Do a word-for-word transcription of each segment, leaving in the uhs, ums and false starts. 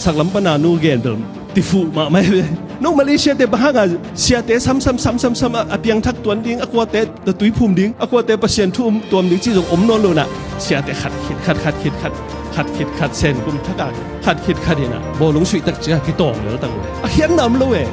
Taklam pana nu gen bel tifuh mahmah hi ve. No Malaysia te bang hanga siate samsam samsam sam a, a piangthak tuan ding, a kuate na tuiphum ding, a kuate Pasian thu um tuam ding ci zong om nawn lo na. Siate khat khit khat khat khit khat khat khit khat sen kum thaka khat khit khat ina bawlung suih tak cia kitawng lel tak lo. A khiatna om lo e.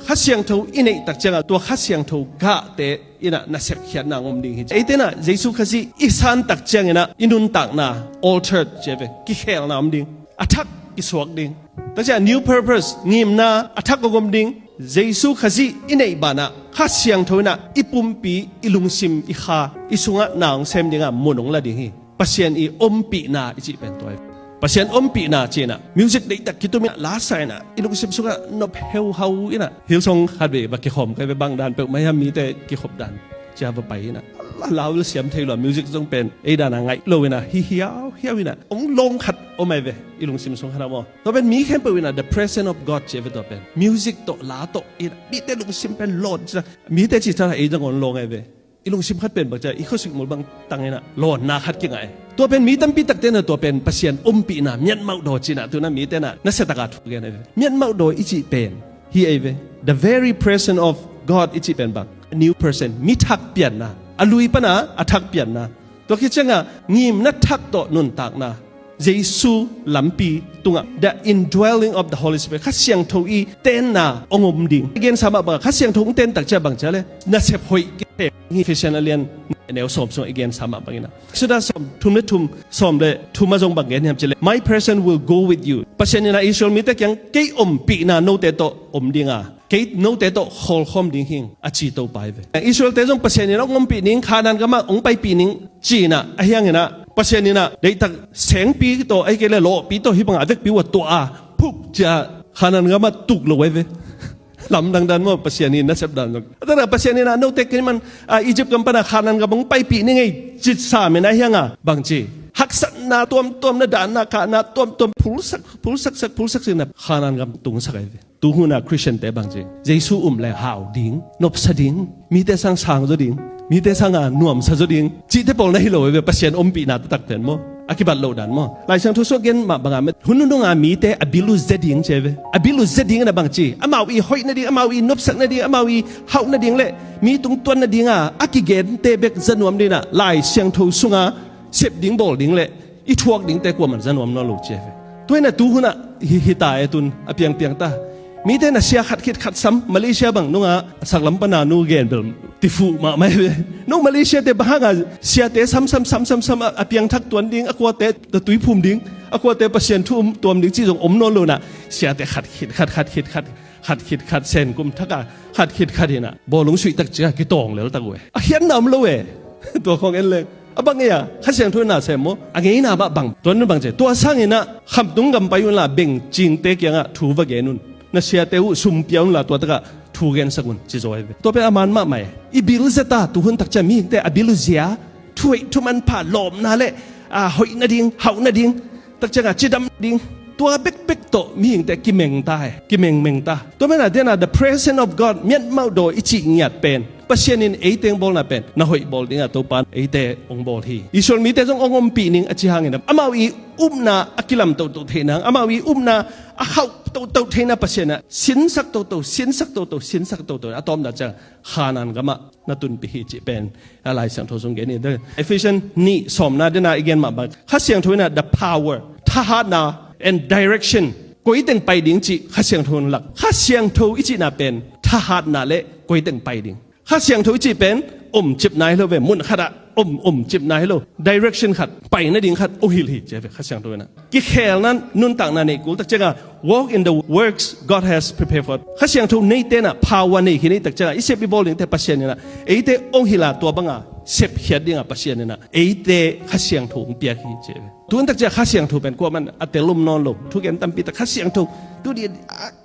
Kha Siangtho i neih tak cianga tua Kha Siangtho gahte ina nasep khiatna ngom ding hi. Eite na Jesu Khazih i san tak ciangina i nuntakna altered ci ve, kikhelna om ding, a thak kisuak ding. Takcia new purpose, ngimna a thak a ngom ding. Jesu Khazih i neih banah Kha Siangtho ina i pumpi, i lungsim, i kha, i sungah na hong sem dinga mun hong la ding hi. Pasian i ompihna i cih pen tua hi. Pasian ompihna cina music deihtak kitumin la sa ina i lungsim sungah nop heuhau ina Hillsong khat vei va kikhawm kai ve, bang dan peuh mai hiam mite kikhop dan cia va pai ina. La lau siam thei lo music zong pen ei dana ngaih lo ina hi hiau hiau ina ong lawng khat om ai ve i lungsim sung khat a maw. Tua pen mi khempeuh ina the presence of God ci ve tua pen music tawh la tawh ina mite lungsim pen lawn cina mite ci cana ei zong ong lawng ai ve. I lungsim khat pen bang cia i khosik mul bang tangina lawnna khat kingah e. Tua pen mi tampi takte na tua pen Pasian ompihna miatmauh daw cina tuna mite na nasia taka thu gen ai ve. Miatmauh daw i cih pen hi ai ve. The very presence of God i cih pen bang a new person, mi thak pianna, a lui pana a thak pianna. Tua khit cianga ngimna thak tawh nuntakna Jesu lampi tungah the indwelling of the Holy Spirit, Kha Siangtho i tenna ong om ding. I gensa mah bangah Kha Siangtho ong ten tak cia bang cia le nasep hoih kithei hi. Ephesian a lian neu sawm sungah i gensa mah bangina Exodus sawm thum le thum, sawm le thum a zong bang gen hiam cile, "My presence will go with you." Pasian ina Israel mite kiang kei ompihna note tawh om dinga kei note tawh khawlkhawm ding hing a ci Topa hi ve. Israelte zong Pasian ina ong ompih ning, Khanan gamah ong paipih ning cina ahiangina Pasian ina deihtak sengpi tawh ahi kei le lawhpi tawh hi banga a vekpi uh a tuah a phuk cia Khanan gamah tuk lo ai ve. Lamdang dan maw Pasian i nasep dan zong. A tana Pasian ina note kei man a Egypt gam pana Khanan gam ong paipih ning ei cit sa mena hianga bang ci haksatna tuamtuam na danna kahna tuamtuam phulsak phulsaksak phulsaksak na Khanan gam tungsak ai ve. Tuhuna Christian te bang ci Jesu um le hau ding, nopsa ding, mite sang sang zaw ding, mite sanga nuamsa zaw ding cihte pawl na hi lo ve. Pasian ompihna taktak pen maw a kibat loh dan maw. Lai Siangtho sungah gen mah banga met hun nununga mite a bil uh zia ding ci ve. A bil uh zia ding na bang ci amau i hoih nading, amau i nopsak nading, amau i hauh nading le mi tungtuan nadinga a kigente bek zanuam dina Lai Siangtho sunga sep ding bawl ding le i thuak dingte kuaman zanuam nawn lo ci ai ve. Tuina tuhuna hi hita e tun a piangpiang ta. Mite na sia khat khit khat sam Malaysia bang nunga saklam pana nu gen bel tifuh mahmah ai ve. No Malaysia te bang hanga siate samsam samsam sam a piangthak tuan ding, a kuate na tuiphum ding, a kuate Pasian thu um tuam ding ci zong om nawn lo na. Siate khat khit khat khat khit khat khat khit khat sen kum thaka khat khit khat ina bawlung suih tak cia kitawng lel tak uh e. A khiatna om lo e. Tua khawng en leng a bang ei a Kha Siangtho ina sem maw a ngeina mah bang tuan un bang ci tua sangina khamtung gam pai unla bengcingte kiangah thu va gen un. Na siate uh sum pia unla tua takah thu gensak un ci zaw ai ve. Tua pen a man mahmah e. I bil zeta tuhun tak cia mihingte a bil uh zia thuhoih thumanpha lawmna le a hoih nading hauh nading tak cianga cidam ding tua bekbek tawh mihingte kimeng ta e, kimengmeng ta. Tua mena dena the presence of God miatmauh daw i cih ngiat pen Pasian in ei teng bawlna pen na hoih bawl dinga Topan eite ong bawl hi. Israel mite zong ong ompih ning a ci hangin amau i upna a kilam toto thei nang, amau i upna a khauh toto theina Pasian a sinsak toto sinsak toto sinsak toto a tawmna ciang Khanan gamah na tunpih hi cih pen a Lai Siangtho sung gen hi. Ephesian nih sawmna dena i gen mah bang Kha Siangtho ina the power, thahatna and direction, koiteng pai ding cih Kha Siangtho in lak. Kha Siangtho i cihna pen thahatna le koiteng pai ding. Kha Siangtho i cih pen omcipna hi lo ve, mun khatah om omcipna hi lo, direction khat, pai nading khat ong hilh hi ci ve Kha Siangtho ina. Kikhelna nuntakna neih kul tak cianga walk in the works God has prepared for. Kha Siangtho nei tena power nei hi nei tak cianga i sep i bawl dingte Pasian ina eite ong hilh a tua banga sepkhiat dinga Pasian ina eite Kha Siangtho ong piak hi ci ve. Tun tak cia Kha Siangtho pen kuaman a tel om nawn lo. Thugen tampi tak Kha Siangtho tu di a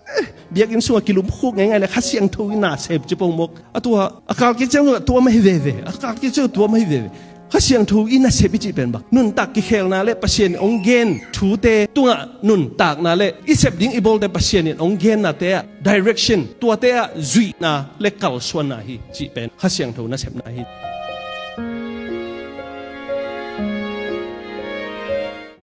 biakinn sungah kilumkhuk ngeingai le Kha Siangtho ina sep ci pongmawk. A tua a kalkik ciang zong a tua mah hi veve, a kalkik ciang a tua mah hi veve. Kha Siangtho i nasep i cih pen bang nuntak kikhelna le Pasian in ong gen thute tungah nuntakna le i sep ding i bawlte Pasian in ong gennate ah direction tuate ah zuihna le kalsuanna hi cih pen Kha Siangtho nasepna hi.